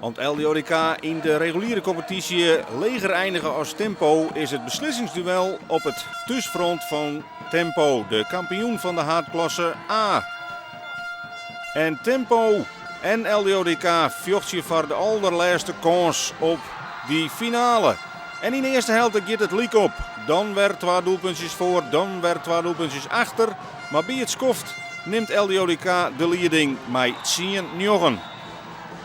Om't LDODK yn de reguliere kompetysje leger einige as Tempo is it beslissingsduel op it thúsfront fan Tempo, de kampioen fan de haadklasse A. En Tempo en LDODK fjochtsje foar de alderlêste kâns op dy finale. En yn de earste helte giet it lyk op. Dan wer twa doelpuntsjes foar, dan wer twa doelpuntsjes achter. Mar by it skoft nimt LDODK de lieding mei 10-9.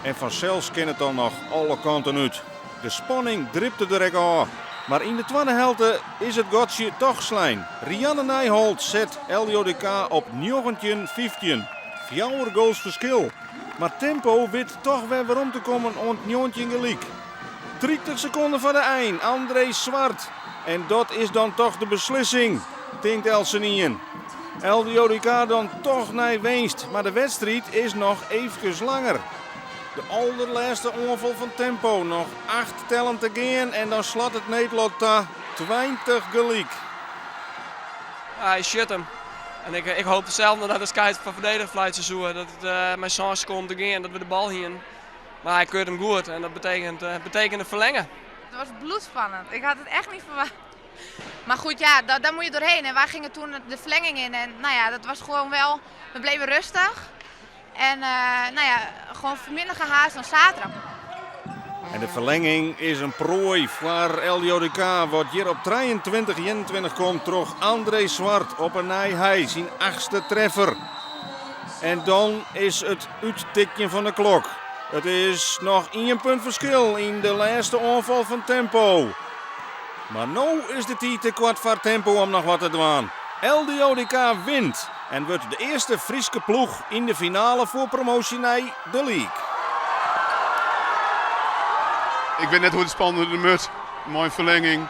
En fansels kin it dan noch alle kanten út. De spanning dripte der ek ôf. Mar yn de twadde helte is it gatsje toch slein. Rianne Nijholt set LDODK op 19-15. Fjouwer goals ferskil. Mar Tempo wit toch wer werom te kommen oant 19 gelyk. 30 sekonden foar de ein, André Zwart. En dat is dan toch de beslissing, tinkt eltsenien. LDODK dan toch nei winst, mar de wedstriid is noch eefkes langer. De alderlêste oanfal fan Tempo, noch 8 tellen te gean en dan slat it needlot ta 20 gelyk. Ja, hy sjit him. En ik hoopte sels noch dat de skeids foar ferdediger fluitsje soe. Dat it mei 7 sekonden te gean, dat we de bal hienen. Mar hy keurde him goed en dat betekende ferlinge. Het was bloedspannend. Ik had het echt niet verwacht. Maar goed, ja, daar moet je doorheen. En wij gingen toen de verlenging in. En nou ja, dat was gewoon wel... We bleven rustig. En nou ja, gewoon minder gehaast dan zaterdag. En de ferlinging is in proai foar LDODK, wat hjir op 23-21 komt troch André Zwart op 'e nij hy syn achtste treffer. En dan is it úttikjen fan de klok. It is noch ien punt ferskil yn de lêste oanfal fan Tempo. Mar no is de tiid te koart foar Tempo om noch wat te dwaan. LDODK wint en wurdt de earste Fryske ploech yn de finale foar promoasje nei de league. Ik wit net hoe't it spannender moat mei in ferlinging. In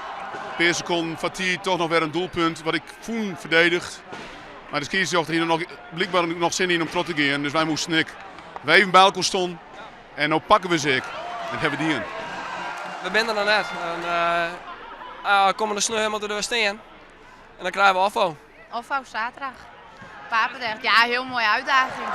pear sekonden foar tiid toch noch wer in doelpunt wat ik fûn ferdedigd. Mar de skiedsrjochter hie der noch blykber noch sin yn om troch te gean, dus wy moasten ek. Wy even by elkoar stond en no pakke we se ek. En dat hawwe we dien. We binne der noch net. En kommende sneon moatte we der wer stean. En dan krije we OFFO. OFFO, zaterdag. Papendrecht, ja, heel mooie uitdaging.